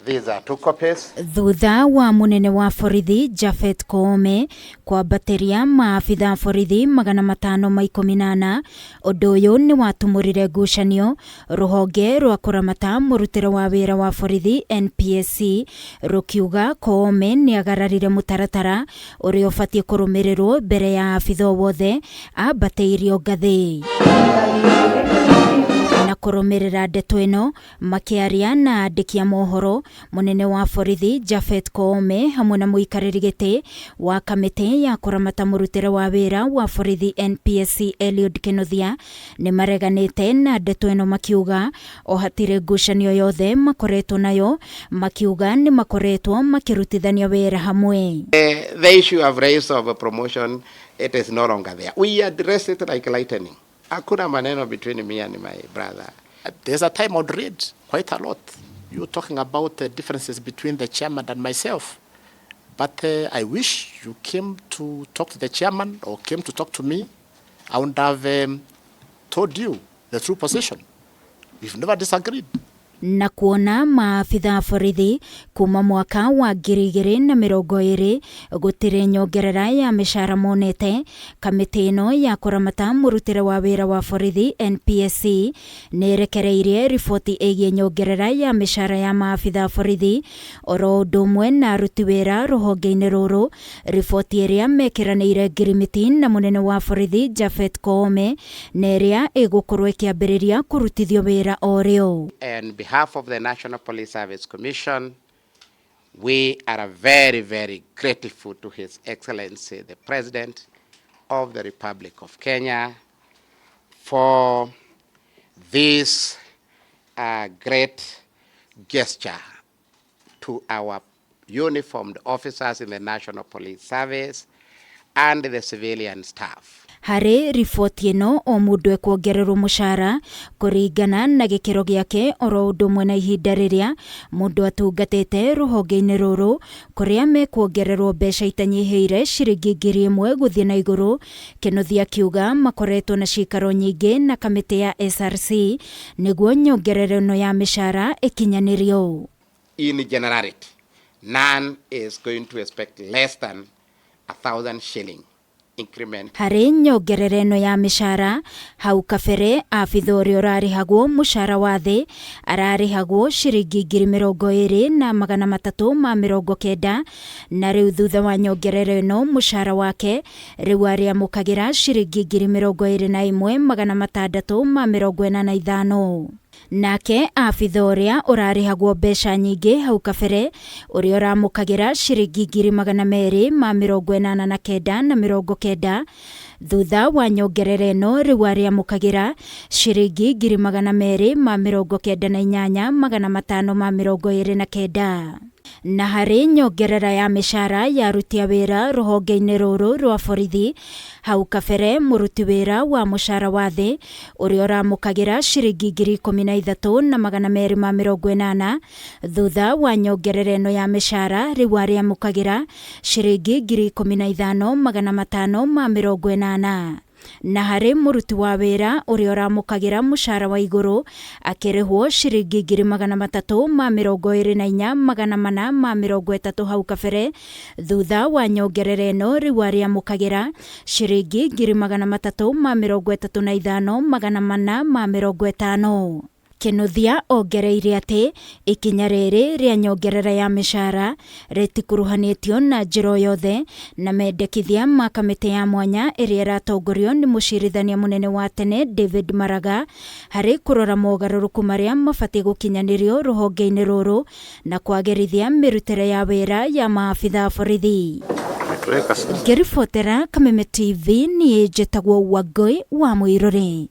These are two copies. Thutha wa munene wa borithi Japhet Koome kwambatĩria maabitha borithi 514, ũndũ ũyũ nĩ watumũrire ngucanio rũhonge rwa kũramata mũrutĩre wa wĩra wa borithi NPSC rũkiuga Koome nĩ agararire mũtaratara ũrĩa ũbatiĩ kũrũmĩrĩrwo mbere ya abitha o wothe ambatĩirio ngathĩ. Na kũrũmĩrĩra ndeto ĩno, makĩaria na andĩki a mohoro, mũnene wa borithi Japhet Koome hamwe na mũikarĩri gĩtĩ wa kamĩtĩ ya kũramata mũrutĩre wa wĩra wa borithi NPSC Eliud Kinuthia nĩ mareganĩte na ndeto ĩno makiuga o hatirĩ ngucanio yothe makoretwo nayo, makiuga nĩ makoretwo makĩrutithania wĩra hamwe. The issue I've raised of a promotion, it is no longer there. We address it like lightning. Hakuna maneno between me and my brother. There's a time I would read quite a lot. You talking about the differences between the chairman and myself. But I wish you came to talk to the chairman or came to talk to me. I would have told you the true position. We've never disagreed. Na kuona maabitha a borithi kuma mwaka wa 2020 gũtirĩ nyongerera ya mĩcara monete, kamĩtĩ ĩno ya kũramata mũrutĩre wa wĩra wa borithi NPSC nĩ ĩrekereirie riboti ĩgiĩ nyongerera ya mĩcara ya maabitha a borithi oro ũndũ ũmwe na aruti wĩra rũhonge-inĩ rũrũ, riboti ĩrĩa mekĩranĩire ngirimiti na mũnene wa borithi Japhet Koome na ĩrĩa ĩgũkorwo ĩkĩambĩrĩria kũrutithio wĩra o rĩo. On behalf of the National Police Service Commission, we are very, very grateful to His Excellency, the President of the Republic of Kenya, for this great gesture to our uniformed officers in the National Police Service and the civilian staff. Harĩ riboti ĩno, o mũndũ ekuongererwo mũcara kũringana na gĩkĩro gĩake oro ũndũ ũmwe na ihinda rĩrĩa mũndũ atungatĩte rũhonge-inĩ rũrũ, kũrĩa mekuongererwo mbeca itanyihĩire ciringi 1000 gũthiĩ na igũrũ. Kinuthia akiuga makoretwo na cikaro nyingĩ na kamĩtĩ ya SRC nĩguo nyongerera ĩno ya mĩcara ĩkinyanĩrio. In generality, none is going to expect less than 1,000 shilling increment. Harĩ nyongerera ĩno ya mĩcara, hau kabere abitha ũrĩa ũrarĩhagwo mũcara wa thĩ ararĩhagwo ciringi 20,390, na rĩu thutha wa nyongerera ĩno mũcara wake rĩu arĩamũkagĩra ciringi 21,685. Nake abitha ũrĩa ũrarĩhagwo mbeca nyingĩ hau kabere ũrĩa ũramũkagĩra ciringi 289.90, thutha wa nyongerera ĩno rĩu arĩamũkagĩra ciringi 298,529. Na harĩ nyongerera ya mĩcara ya aruti a wĩra rũhonge-inĩ rũrũ rwa borithi, hau kabere mũruti wĩra wa mũcara wa thĩ ũrĩa ũramũkagĩra ciringi 13,280, thutha wa nyongerera ĩno ya mĩcara rĩu arĩamũkagĩra ciringi 15,580. Na harĩ mũruti wa wĩra ũrĩa ũramũkagĩra mũcara wa igũrũ akĩrĩhwo ciringi 324,430 hau kabere, thutha wa nyongerera ĩno rĩu arĩamũkagĩra ciringi 335,450. Kinuthia ongereire atĩ ikinya rĩrĩ rĩa nyongerera ya mĩcara rĩtikuruhanĩtio na njĩra o yothe na mendekithia ma kamĩtĩ ya mwanya ĩrĩa ĩratongorio nĩ mũcirithania mũnene wa tene David Maraga harĩ kũrora mogarũrũku marĩa mabatiĩ gũkinyanĩrio rũhonge-inĩ rũrũ na kwagĩrithia mĩrutĩre ya wĩra ya maabitha a borithi. Ngĩribotera Kameme TV, niĩ njĩtagwo Wangũi wa Mũirũrĩ.